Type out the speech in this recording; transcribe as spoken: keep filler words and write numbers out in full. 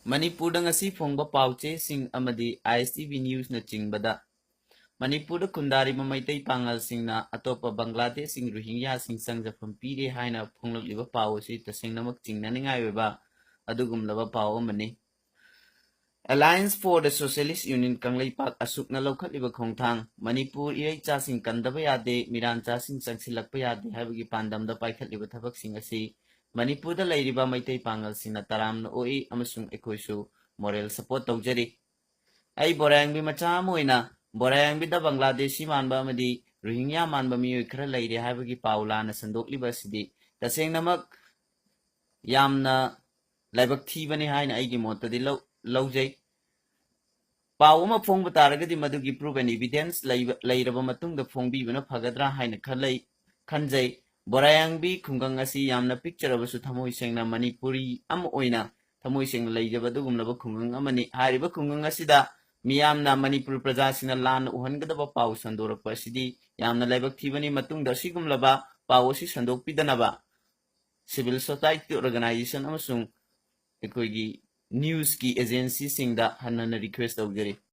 ꯃꯅꯤꯄꯨꯔꯗ ꯉꯁꯤ ꯐꯣꯡꯕ ꯄꯥꯎ ꯆꯦꯁꯤꯡ ꯑꯃꯗꯤ ISTV Newsꯅꯆꯤꯡꯕꯗ ꯃꯅꯤꯄꯨꯔꯗ ꯈꯨꯟꯗꯥꯔꯤꯕ ꯃꯩꯇꯩ ꯄꯥꯉꯜꯁꯤꯡꯅ ꯑꯇꯣꯞꯄ ꯕꯪꯒ꯭ꯂꯥꯗꯦꯁꯁꯤꯡ ꯔꯣꯍꯤꯡꯒ꯭ꯌꯥꯁꯤꯡ ꯆꯪꯖꯐꯝ ꯄꯤꯔꯦ ꯍꯥꯏꯅ ꯐꯣꯡꯂꯛꯂꯤꯕ ꯄꯥꯎ ꯑꯁꯤ ꯇꯁꯦꯡꯅꯃꯛ ꯆꯤꯡꯅꯅꯤꯡꯉꯥꯏ ꯑꯣꯏꯕ ꯑꯗꯨꯒꯨꯝꯂꯕ ꯄꯥꯎ ꯑꯃꯅꯤ꯫ Alliance for the Socialist Union Kangleipak ꯑꯁꯨꯛꯅ ꯂꯧꯈꯠꯂꯤꯕ ꯈꯣꯡꯊꯥꯡ, ꯃꯅꯤꯄꯨꯔ ꯏꯔꯩꯆꯥꯁꯤꯡ ꯀꯟꯗꯕ ꯌꯥꯗꯦ, ꯃꯤꯔꯥꯟꯆꯥꯁꯤꯡ ꯆꯪꯁꯤꯜꯂꯛꯄ ꯌꯥꯗꯦ ꯍꯥꯏꯕꯒꯤ ꯄꯥꯟꯗꯝꯗ ꯄꯥꯏꯈꯠꯂꯤꯕ ꯊꯕꯛꯁꯤꯡ ꯑꯁꯤ ꯃꯅꯤꯄꯨꯔꯗ ꯂꯩꯔꯤꯕ ꯃꯩꯇꯩ ꯄꯥꯉꯜꯁꯤꯡꯅ ꯇꯔꯥꯝꯅ ꯑꯣꯛꯏ ꯑꯃꯁꯨꯡ ꯑꯩꯈꯣꯏꯁꯨ moral support ꯇꯧꯖꯔꯤ꯫ ꯑꯩ ꯕꯣꯔꯥꯌꯥꯡꯕꯤ ꯃꯆꯥ ꯑꯃ ꯑꯣꯏꯅ ꯕꯣꯔꯥꯌꯥꯡꯕꯤꯗ ꯕꯪꯒ꯭ꯂꯥꯗꯦꯁꯤ ꯃꯥꯟꯕ ꯑꯃꯗꯤ ꯔꯣꯍꯤꯡꯒ꯭ꯌꯥ ꯃꯥꯟꯕ ꯃꯤꯑꯣꯏ ꯈꯔ ꯂꯩꯔꯦ ꯍꯥꯏꯕꯒꯤ ꯄꯥꯎ ꯂꯥꯟꯅ ꯁꯟꯗꯣꯛꯂꯤꯕ ꯑꯁꯤꯗꯤ ꯇꯁꯦꯡꯅꯃꯛ ꯌꯥꯝꯅ ꯂꯥꯏꯕꯛ ꯊꯤꯕꯅꯤ ꯍꯥꯏꯅ ꯑꯩꯒꯤ ꯃꯣꯠꯇꯗꯤ ꯂꯧ-, ꯂꯧꯖꯩ꯫ ꯄꯥꯎ ꯑꯃ ꯐꯣꯡꯕ ꯇꯥꯔꯒꯗꯤ ꯃꯗꯨꯒꯤ proof and evidence ꯂꯩꯕ, ꯂꯩꯔꯕ ꯃꯇꯨꯡꯗ ꯐꯣꯡꯕꯤꯕꯅ ꯐꯒꯗ꯭ꯔꯥ ꯍꯥꯏꯅ ꯈꯜꯂꯩ-, ꯈꯟꯖꯩ꯫ ꯕꯣꯔꯥꯌꯥꯡꯕꯤ ꯈꯨꯡꯒꯪ ꯑꯁꯤ ꯌꯥꯝꯅ ꯄꯤꯛꯆꯔꯕꯁꯨ ꯊꯃꯣꯏ ꯁꯦꯡꯅ ꯃꯅꯤꯄꯨꯔꯤ ꯑꯃ ꯑꯣꯏꯅ ꯊꯃꯣꯏ ꯁꯦꯡꯅ ꯂꯩꯖꯕ ꯑꯗꯨꯒꯨꯝꯂꯕ ꯈꯨꯡꯒꯪ ꯑꯃꯅꯤ꯫ ꯍꯥꯏꯔꯤꯕ ꯈꯨꯡꯒꯪ ꯑꯁꯤꯗ ꯃꯤꯌꯥꯝꯅ ꯃꯅꯤꯄꯨꯔ ꯄ꯭ꯔꯖꯥꯁꯤꯡꯅ ꯂꯥꯟꯅ ꯎꯍꯟꯒꯗꯕ ꯄꯥꯎ ꯁꯟꯗꯣꯔꯛꯄ ꯑꯁꯤꯗꯤ ꯌꯥꯝꯅ ꯂꯥꯏꯕꯛ ꯊꯤꯕꯅꯤ꯫ ꯃꯇꯨꯡꯗ ꯑꯁꯤꯒꯨꯝꯂꯕ ꯄꯥꯎ ꯑꯁꯤ ꯁꯟꯗꯣꯛꯄꯤꯗꯅꯕ civil society organization ꯑꯃꯁꯨꯡ ꯑꯩꯈꯣꯏꯒꯤ newsꯀꯤ agencyꯁꯤꯡꯗ ꯍꯟꯅ ꯍꯟꯅ request ꯇꯧꯖꯔꯤ꯫